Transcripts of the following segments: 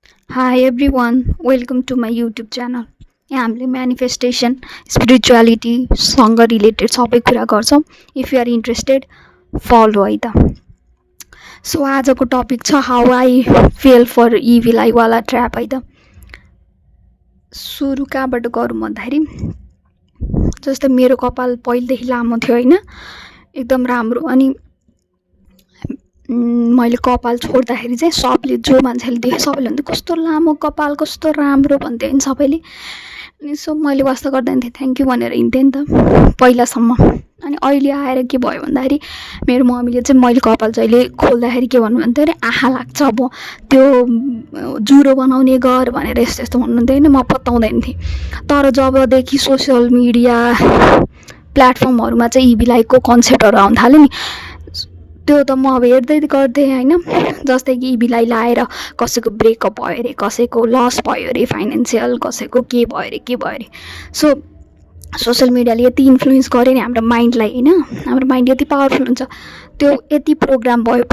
Hi everyone, welcome to my YouTube channel. यहाँ हामीले manifestation स्पिरिचुअलिटीसँग related सबै कुरा गर्छौँ. If you are interested follow है त. सो आजको टपिक छ how I fell for evil आईवाला ट्र्याप है त. सुरु कहाँबाट गरौँ भन्दाखेरि जस्तै मेरो कपाल पहिलेदेखि लामो थियो होइन, एकदम राम्रो. अनि मैले कपाल छोड्दाखेरि चाहिँ सबले, जो मान्छेले देख्यो सबैले भन्थ्यो कस्तो लामो कपाल, कस्तो राम्रो भन्थ्यो होइन सबैले. अनि सो मैले वास्ता गर्दैन थिएँ, थ्याङ्क यू भनेर हिँड्थेँ नि त पहिलासम्म. अनि अहिले आएर के भयो भन्दाखेरि मेरो मम्मीले चाहिँ मैले कपाल जहिले खोल्दाखेरि के भन्नुहुन्थ्यो अरे, आँखा लाग्छ अब त्यो जुरो बनाउने गर भनेर यस्तो यस्तो भन्नुहुन्थ्यो होइन. म पत्ताउँदैन थिएँ. तर जबदेखि सोसियल मिडिया प्लेटफर्महरूमा चाहिँ इभिलाइको कन्सेप्टहरू आउन थाल्यो नि, त्यो त म अब हेर्दै गर्थेँ होइन. जस्तै कि इभिलाई लाएर कसैको ब्रेकअप भयो अरे, कसैको लस भयो अरे फाइनेन्सियल, कसैको के भयो अरे के भयो अरे. सो सोसियल मिडियाले यति इन्फ्लुएन्स गर्यो नि हाम्रो माइन्डलाई होइन. हाम्रो माइन्ड यति पावरफुल हुन्छ, त्यो यति प्रोग्राम भयो.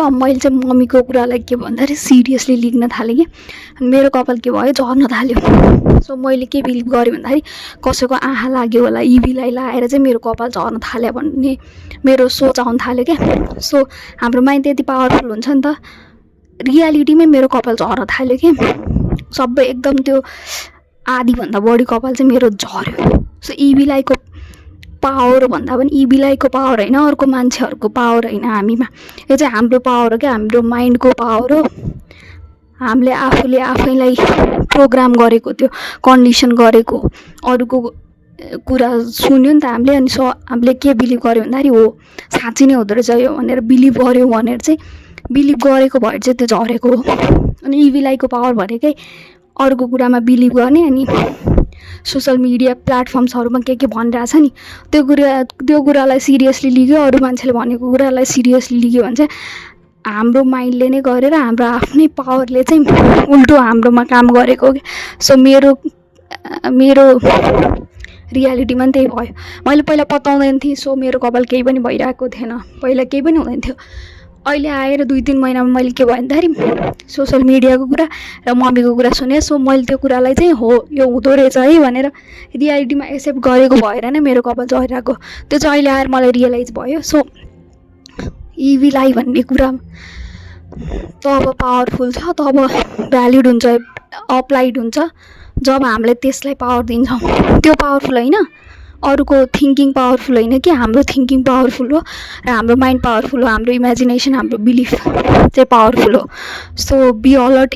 अब मैले चाहिँ मम्मीको कुरालाई के भन्दाखेरि सिरियसली लिख्न थालेँ कि. अनि मेरो कपाल के भयो, झर्न थाल्यो. सो मैले के बिलिभ गरेँ भन्दाखेरि कसैको आँखा लाग्यो होला, इभीलाई लाएर चाहिँ मेरो कपाल झर्न थाल्यो भन्ने मेरो सोच आउन थाल्यो क्या. सो हाम्रो माइन्ड यति पावरफुल हुन्छ नि त. रियालिटीमै मेरो कपाल झर्न थाल्यो कि, सबै एकदम त्यो आधीभन्दा बढी कपाल चाहिँ मेरो झऱ्यो. सो इभिलाईको पावर भन्दा पनि इभिलाईको पावर होइन, अर्को मान्छेहरूको पावर होइन हामीमा. यो चाहिँ हाम्रो पावर हो क्या, हाम्रो माइन्डको पावर हो. हामीले आफूले आफैलाई प्रोग्राम गरेको, त्यो कन्डिसन गरेको, अरूको कुरा सुन्यो नि त हामीले. अनि सो हामीले के बिलिभ गऱ्यो भन्दाखेरि हो साँच्ची नै हुँदो रहेछ यो भनेर बिलिभ गऱ्यो भनेर चाहिँ, बिलिभ गरेको भएर चाहिँ त्यो झरेको हो. अनि इभिलाईको पावर भनेकै अरूको कुरामा बिलिभ गर्ने. अनि सोसियल मिडिया प्लेटफर्म्सहरूमा के भनिरहेछ नि, त्यो कुरालाई सिरियसली लिग्यो, अरू मान्छेले भनेको कुरालाई सिरियसली लिग्यो भने चाहिँ हाम्रो माइन्डले नै गरेर हाम्रो आफ्नै पावरले चाहिँ उल्टो हाम्रोमा काम गरेको हो कि. सो मेरो रियालिटीमा पनि त्यही भयो. मैले पहिला पत्ताउँदैन थिएँ. सो मेरो कपाल केही पनि भइरहेको थिएन, पहिला केही पनि हुँदैन थियो. अहिले आएर 2-3 महिनामा मैले के भयो भन्दाखेरि सोसियल मिडियाको कुरा र मम्मीको कुरा सुनेँ. सो मैले त्यो कुरालाई चाहिँ हो यो हुँदो रहेछ है भनेर रियालिटीमा एक्सेप्ट गरेको भएर नै मेरो कपाल झरिरहेको. त्यो चाहिँ अहिले आएर मलाई रियलाइज भयो. सो इभिलाई भन्ने कुरा तब पावरफुल छ, तब भ्यालिड हुन्छ, अप्लाइड हुन्छ जब हामीले त्यसलाई पावर दिन्छौँ. त्यो पावरफुल होइन, अरूको थिङ्किङ पावरफुल होइन कि हाम्रो थिङ्किङ पावरफुल हो र हाम्रो माइन्ड पावरफुल हो, हाम्रो इमेजिनेसन, हाम्रो बिलिफ चाहिँ पावरफुल हो. So be alert.